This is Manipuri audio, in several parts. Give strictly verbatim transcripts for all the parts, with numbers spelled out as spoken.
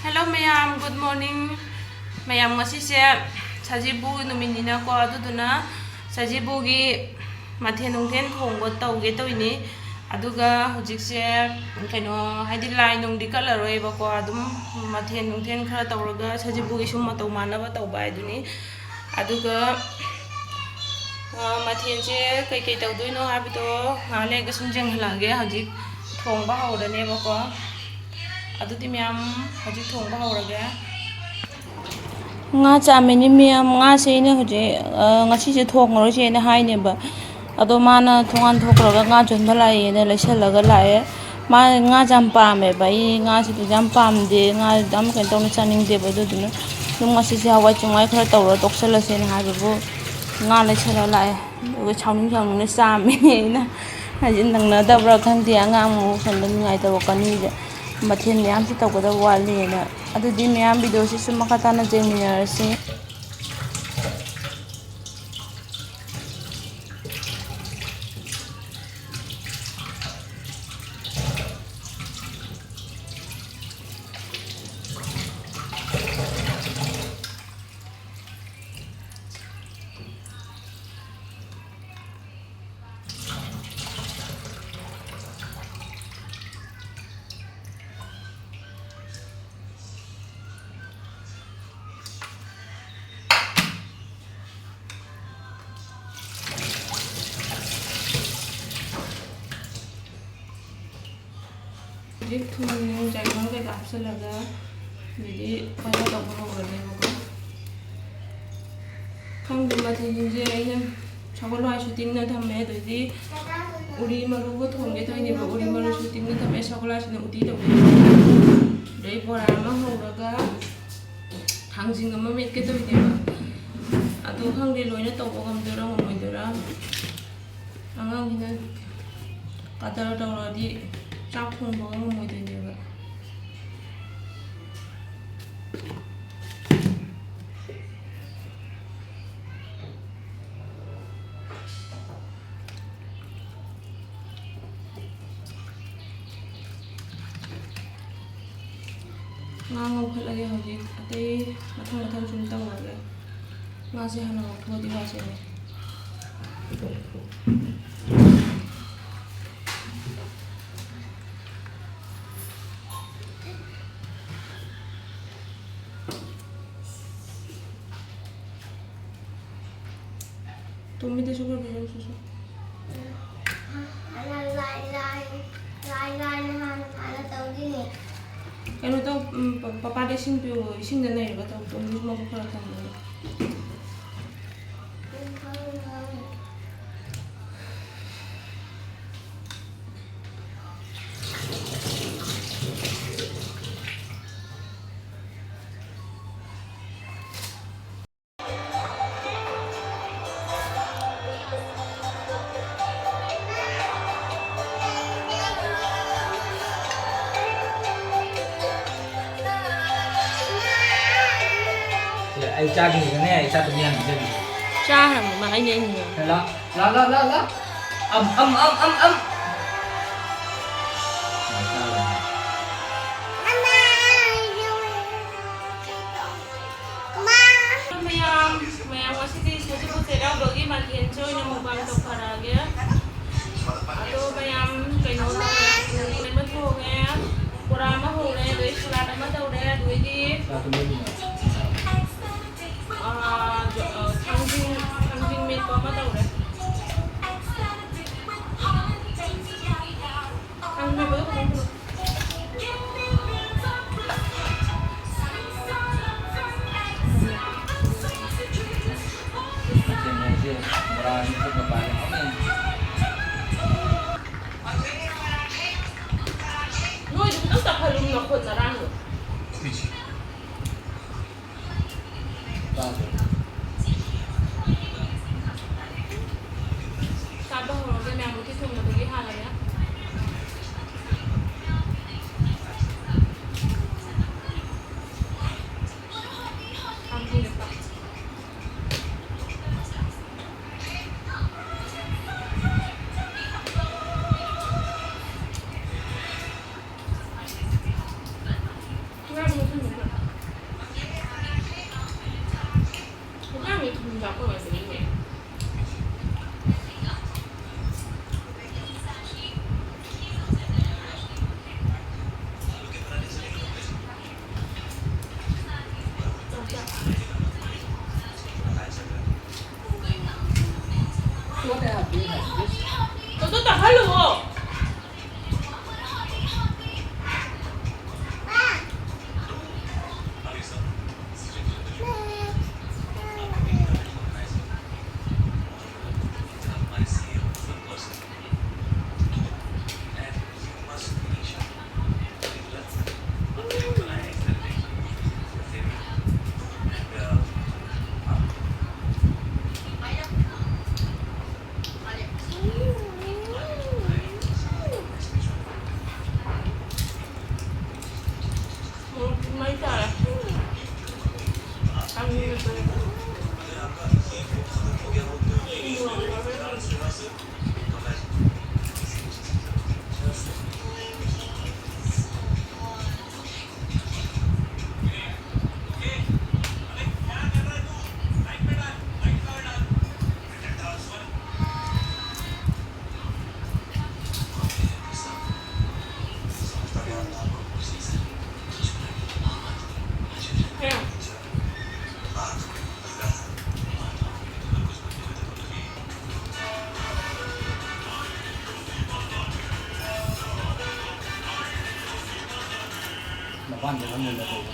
Hello ꯃꯌꯥꯝ, good morning꯫ ꯃꯌꯥꯝ, ꯉꯁꯤꯁꯦ ꯁꯖꯤꯕꯨ ꯅꯨꯃꯤꯠꯅꯤꯅꯀꯣ, ꯑꯗꯨꯗꯨꯅ ꯁꯖꯤꯕꯨꯒꯤ ꯃꯊꯦꯜ ꯅꯨꯡꯊꯦꯜ ꯊꯣꯡꯕ ꯇꯧꯒꯦ ꯇꯧꯔꯤꯅꯤ꯫ ꯑꯗꯨꯒ ꯍꯧꯖꯤꯛꯁꯦ ꯀꯩꯅꯣ, ꯍꯥꯏꯗꯤ ꯂꯥꯏ ꯅꯨꯡꯗꯤ ꯀꯠꯂꯔꯣꯏꯕꯀꯣ, ꯑꯗꯨꯝ ꯃꯊꯦꯜ ꯅꯨꯡꯊꯦꯜ ꯈꯔ ꯇꯧꯔꯒ ꯁꯖꯤꯕꯨꯒꯤ ꯁꯨꯝ ꯃꯇꯧ ꯃꯥꯟꯅꯕ ꯇꯧꯕ ꯍꯥꯏꯗꯨꯅꯤ꯫ ꯑꯗꯨꯒ, ꯑ, ꯃꯊꯦꯜꯁꯦ ꯀꯩꯀꯩ ꯇꯧꯗꯣꯏꯅꯣ ꯍꯥꯏꯕꯗꯣ ꯉꯥꯏꯍꯥꯛ ꯂꯩꯔꯒ ꯁꯨꯝ ꯌꯦꯡꯍꯜꯂꯛꯑꯒꯦ꯫ ꯍꯧꯖꯤꯛ ꯊꯣꯡꯕ ꯍꯧꯔꯅꯦꯕꯀꯣ꯫ ꯑꯗꯨꯗꯤ ꯃꯌꯥꯝ, ꯍꯧꯖꯤꯛ ꯊꯣꯡꯕ ꯍꯧꯔꯒꯦ꯫ ꯉꯥ ꯆꯥꯝꯃꯤꯅꯤ ꯃꯌꯥꯝ꯫ ꯉꯥꯁꯦ ꯑꯩꯅ ꯍꯧꯖꯤꯛ, ꯑ, ꯉꯁꯤꯁꯦ ꯊꯣꯡꯉꯔꯣꯏꯁꯦꯅ ꯍꯥꯏꯅꯦꯕ꯫ ꯑꯗꯣ ꯃꯥꯅ ꯊꯣꯡꯒꯥꯟ ꯊꯣꯛꯈ꯭ꯔꯒ ꯉꯥ ꯌꯣꯟꯕ ꯂꯥꯛꯑꯦꯅ ꯂꯩꯁꯜꯂꯒ ꯂꯥꯛꯑꯦ꯫ ꯃꯥ ꯉꯥꯁꯦ ꯌꯥꯝ ꯄꯥꯝꯃꯦꯕ꯫ ꯑꯩ ꯉꯥꯁꯤꯗꯤ ꯌꯥꯝ ꯄꯥꯝꯗꯦ, ꯉꯥ ꯌꯥꯝ ꯀꯩꯅꯣ ꯇꯧꯅ ꯆꯥꯅꯤꯡꯗꯦꯕ꯫ ꯑꯗꯨꯗꯨꯅ ꯑꯗꯨꯝ ꯉꯁꯤꯁꯦ ꯍꯋꯥꯏ ꯆꯦꯡꯋꯥꯏ ꯈꯔ ꯇꯧꯔ ꯇꯣꯛꯁꯜꯂꯁꯦꯅ ꯍꯥꯏꯕꯕꯨ ꯉꯥ ꯂꯩꯁꯜꯂ ꯂꯥꯛꯑꯦ꯫ ꯑꯗꯨꯒ ꯁꯥꯎꯅꯤꯡ ꯁꯥꯎꯅꯤꯡꯅ ꯆꯥꯝꯃꯦ ꯑꯩꯅ꯫ ꯍꯥꯏꯗꯤ ꯅꯪꯅꯗꯕ꯭ꯔꯥ ꯈꯪꯗꯦ, ꯑꯉꯥꯡ ꯑꯃꯨꯛ ꯁꯣꯝꯗ ꯅꯤꯡꯉꯥꯏ ꯇꯧꯔꯛꯀꯅꯤꯁꯦ꯫ ꯃꯊꯦꯜ ꯃꯌꯥꯝꯁꯤ ꯇꯧꯒꯗꯕ ꯋꯥꯠꯂꯤꯅ꯫ ꯑꯗꯨꯗꯤ ꯃꯌꯥꯝ ꯚꯤꯗꯤꯑꯣꯁꯤꯁꯨ ꯃꯈꯥ ꯇꯥꯅ ꯌꯦꯡꯃꯤꯟꯅꯔꯁꯤ꯫ ꯍꯧꯖꯤꯛ ꯊꯨꯝ, ꯆꯥꯏꯉꯪ ꯀꯩꯀꯥ ꯍꯥꯞꯆꯤꯜꯂꯒ ꯑꯗꯩꯗꯤ ꯀꯩꯅꯣ ꯇꯧꯕ ꯍꯧꯔꯅꯦꯕꯀꯣ꯫ ꯈꯪꯗꯦ, ꯃꯊꯦꯜꯁꯤꯡꯁꯦ ꯑꯩꯅ ꯁꯒꯣꯜ ꯍꯋꯥꯏꯁꯨ ꯇꯤꯡꯅ ꯊꯝꯃꯦ, ꯑꯗꯩꯗꯤ ꯎꯔꯤ ꯃꯔꯨꯒ ꯊꯣꯡꯒꯦ ꯇꯧꯔꯤꯅꯦꯕ꯫ ꯎꯔꯤ ꯃꯔꯨꯁꯨ ꯇꯤꯡꯅ ꯊꯝꯃꯦ, ꯁꯒꯣꯜ ꯍꯋꯥꯏꯁꯤꯅ ꯎꯇꯤ ꯇꯧꯒꯦ ꯇꯧꯔꯤꯅꯦꯕ꯫ ꯑꯗꯩ ꯕꯣꯔꯥ ꯑꯃ ꯍꯧꯔꯒ ꯊꯥꯡꯖꯤꯡ ꯑꯃ ꯃꯦꯠꯀꯦ ꯇꯧꯔꯤꯅꯦꯕ꯫ ꯑꯗꯣ ꯈꯪꯗꯦ, ꯂꯣꯏꯅ ꯇꯧꯕ ꯉꯝꯗꯣꯏꯔꯥ ꯉꯝꯃꯣꯏꯗꯣꯏꯔꯥ꯫ ꯑꯉꯥꯡꯁꯤꯅ ꯀꯗꯔ ꯇꯧꯔꯗꯤ ꯆꯥꯛ ꯊꯣꯡꯕꯒ ꯉꯝꯃꯣꯏꯗꯣꯏꯅꯦꯕ꯫ ꯉꯥ ꯉꯧꯈꯠꯂꯒꯦ ꯍꯧꯖꯤꯛ꯫ ꯑꯇꯩ ꯃꯊꯪ ꯃꯊꯪ ꯁꯨꯝ ꯇꯧꯔꯒꯦ꯫ ꯉꯥꯁꯦ ꯍꯥꯟꯅ ꯉꯧꯊꯣꯛꯑꯗꯤ ꯋꯥꯁꯦ꯫ ꯇꯣꯝꯕꯤꯗꯁꯨ ꯈꯔ ꯄꯤꯔꯛꯎ, ꯁꯨꯁꯨ꯫ ꯍꯥꯟꯅ ꯂꯥꯏ, ꯂꯥꯏ, ꯂꯥꯏ, ꯂꯥꯏꯅ ꯍꯥꯟꯅ, ꯍꯥꯟꯅ ꯇꯧꯗꯣꯏꯅꯦ꯫ ꯀꯩꯅꯣ ꯇꯧ, ꯎꯝ, ꯄ-, ꯄꯄꯥꯗ ꯏꯁꯤꯡ ꯄꯤꯌꯣ, ꯏꯁꯤꯡꯗ ꯅꯩꯔꯒ ꯇꯧ, ꯇꯣꯝꯕꯤꯁꯨ ꯃꯕꯨꯛ ꯈꯔ ꯊꯟꯕꯅꯦ꯫ ꯁꯦ, ꯑꯩ ꯆꯥꯗ꯭ꯔꯤꯉꯩꯗꯅꯦ, ꯏꯆꯥ ꯇꯨꯝ ꯌꯥꯟꯕꯤꯖꯒꯦ꯫ ꯆꯥꯈ꯭ꯔꯕꯅꯤ ꯃꯥ, ꯑꯩꯅ, ꯑꯩꯅ ꯌꯦꯡꯉꯦ꯫ ꯂꯥ, ꯂꯥ, ꯂꯥ, ꯂꯥ, ꯂꯥ꯫ ꯑꯝ, ꯑꯝ, ꯑꯝ, ꯑꯝ, ꯑꯝ꯫ ꯃꯥ ꯆꯥꯈ꯭ꯔꯕꯅꯤ꯫ ꯃꯌꯥꯝ, ꯃꯌꯥꯝ ꯉꯁꯤꯗꯤ ꯁꯖꯤꯕꯨ ꯆꯩꯔꯥꯎꯕꯒꯤ ꯃꯊꯦꯜꯁꯦ ꯑꯣꯏꯅ mukbang ꯇꯧꯊꯔꯛꯑꯒꯦ꯫ ꯑꯗꯣ ꯃꯌꯥꯝ ꯀꯩꯅꯣ ꯇꯧꯔꯦ, ꯑꯃ ꯊꯣꯡꯉꯦ, ꯕꯣꯔꯥ ꯑꯃ ꯍꯧꯔꯦ, ꯑꯗꯩ salad ꯑꯃ ꯇꯧꯔꯦ, ꯑꯗꯨꯗꯩꯗꯤ, ꯑꯥ, ꯖ-, ꯑꯥ, ꯊꯥꯡꯖꯤꯡ, ꯊꯥꯡꯖꯤꯡ ꯃꯦꯠꯄ ꯑꯃ ꯇꯧꯔꯦ꯫ ꯊꯥꯡꯖꯤꯡ ꯃꯦꯠꯄꯗꯣ ꯈꯤꯇꯪ ꯄꯤꯔꯛꯑꯣ꯫ ꯃꯊꯦꯜ ꯍꯥꯏꯁꯦ ꯕꯣꯔꯥ ꯑꯅꯤ ꯈꯛꯇ ꯄꯥꯏꯔꯦ꯫ ꯍꯥꯎꯅꯤ꯫ ꯅꯣꯏꯗꯨ ꯈꯤꯇꯪ ꯇꯞꯍꯜꯂꯨ, ꯅꯈꯣꯟ ꯉꯔꯥꯡꯗꯣ꯫ ꯆꯥꯕ ꯍꯧꯔꯒꯦ, ꯃꯌꯥꯝ ꯎꯇꯤ ꯊꯣꯡꯕꯗꯒꯤ ꯍꯥꯜꯂꯒꯦ꯫ ꯃꯄꯥꯟꯗ ꯐꯝꯃꯒ ꯇꯧꯕ꯫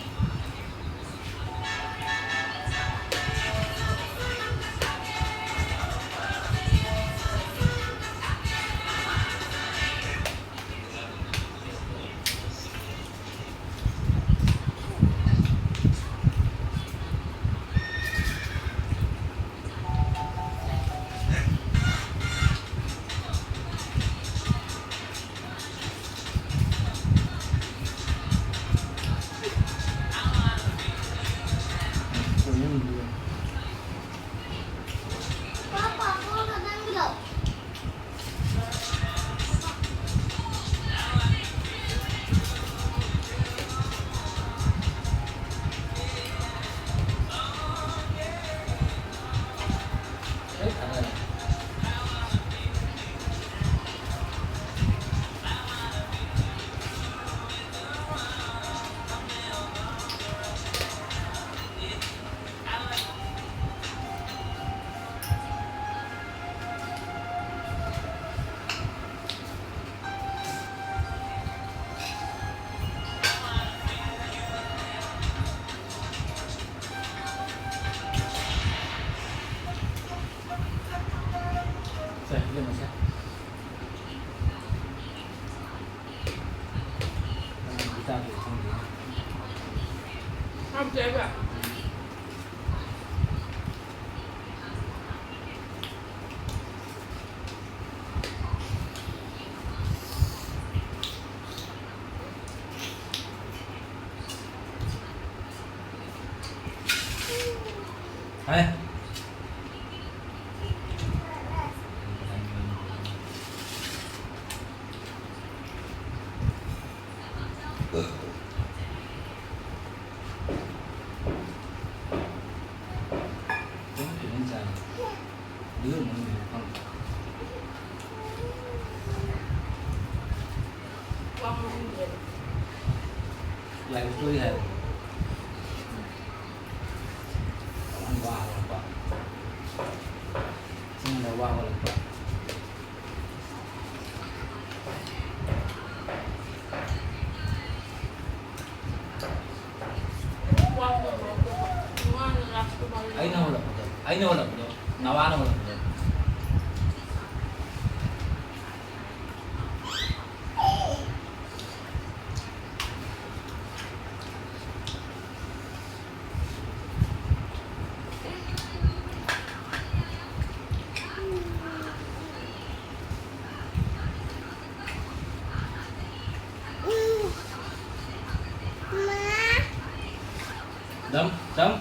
ꯍꯥꯎꯇꯦꯕ꯫ ꯍꯥꯏ꯫ Life story ꯍꯥꯏꯕ꯫ ꯋꯥ ꯍꯪꯉꯛꯄ꯫ ꯆꯤꯡꯗ ꯋꯥ ꯍꯪꯉꯛꯄ꯫ ꯑꯩꯅ ꯍꯣꯜꯂꯛꯄꯗꯣ, ꯑꯩꯅ ꯍꯣꯜꯂꯛꯄꯗꯣ, ꯅꯋꯥꯅ ꯍꯣꯜꯂꯛꯄꯗꯣ꯫ ꯆꯝ, ꯆꯝ꯫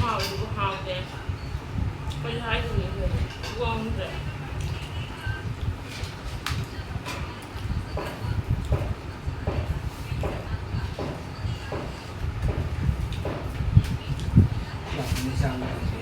ꯍꯥꯎꯋꯦ ꯑꯗꯨꯕꯨ ꯍꯥꯎꯇꯦ꯫ ꯀꯩ ꯍꯥꯏꯗꯣꯏꯅꯣ ꯈꯪꯗꯦ꯫ ꯊꯤꯕꯣꯡ ꯍꯥꯝꯗ꯭ꯔꯦ꯫ ꯂꯥꯛꯄꯅꯤ ꯆꯥꯕ ꯐꯪꯗꯦ꯫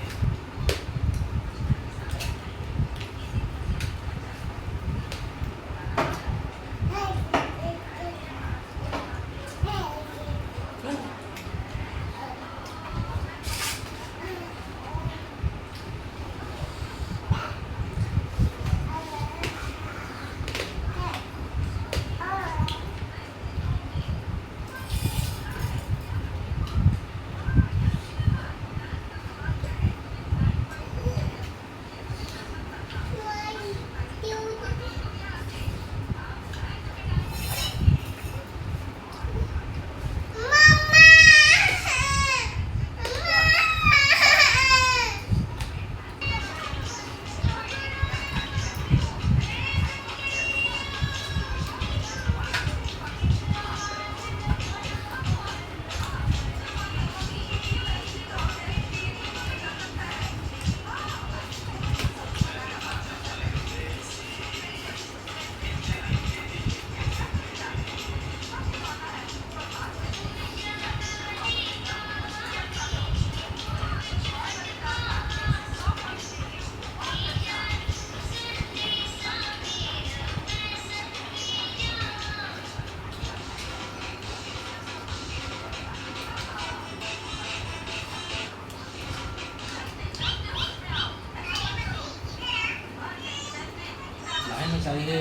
ꯂꯥꯏꯅ ꯆꯥꯏꯍꯦ꯫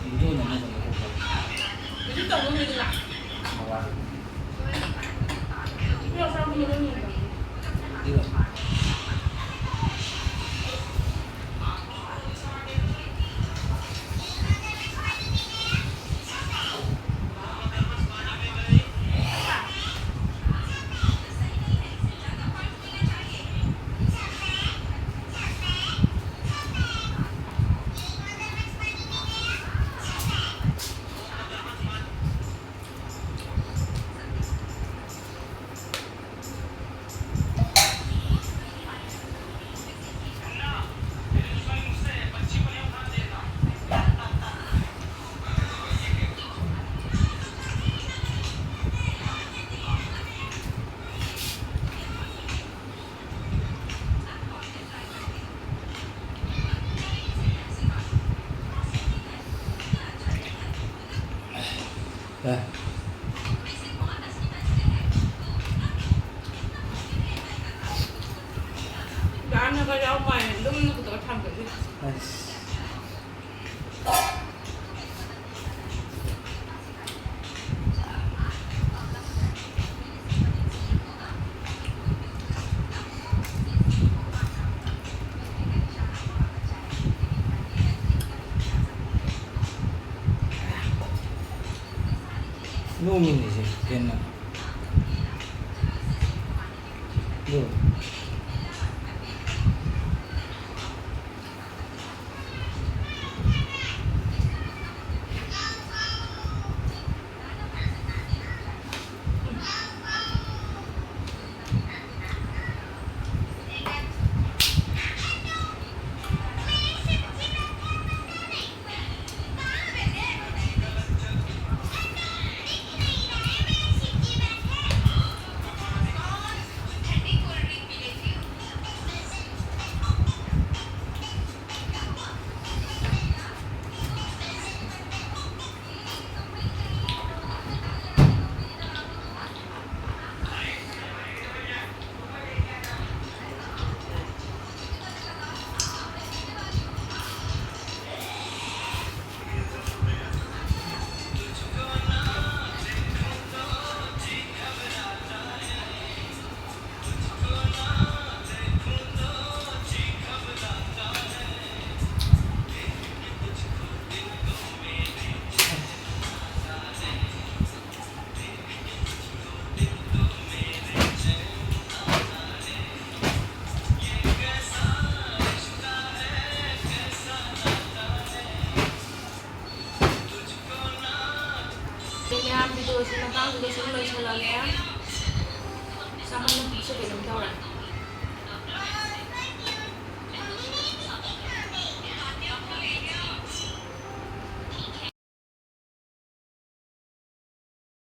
ꯚꯤꯗꯤꯑꯣ ꯅꯝꯃ ꯆꯠꯂꯣ ꯈꯣꯠꯂꯣ꯫ ꯍꯧꯖꯤꯛ ꯇꯧꯕ ꯃꯤꯗꯨꯅ꯫ ꯃꯋꯥꯗꯣ꯫ ꯚꯤꯗꯤꯑꯣ ꯁꯥꯕ ꯃꯤꯗꯨꯅ ꯌꯦꯡꯕ꯫ ꯚꯤꯗꯤꯑꯣ꯫ ꯌꯥꯝꯅꯒ ꯌꯥꯎ ꯃꯥꯜꯂꯦ, ꯂꯨꯝꯅꯒ ꯇꯧꯔ ꯊꯥꯡꯒꯠꯂꯤ꯫ ꯑꯁ꯫ ꯅꯣꯡꯃꯤꯅꯤꯁꯦ ꯍꯦꯟꯅ꯫ ꯑꯗꯨ꯫ ꯃꯌꯥꯝ videoꯁꯤ ꯃꯇꯥꯡꯁꯤꯗ ꯁꯨꯝ ꯂꯣꯏꯁꯤꯜꯂꯒꯦ꯫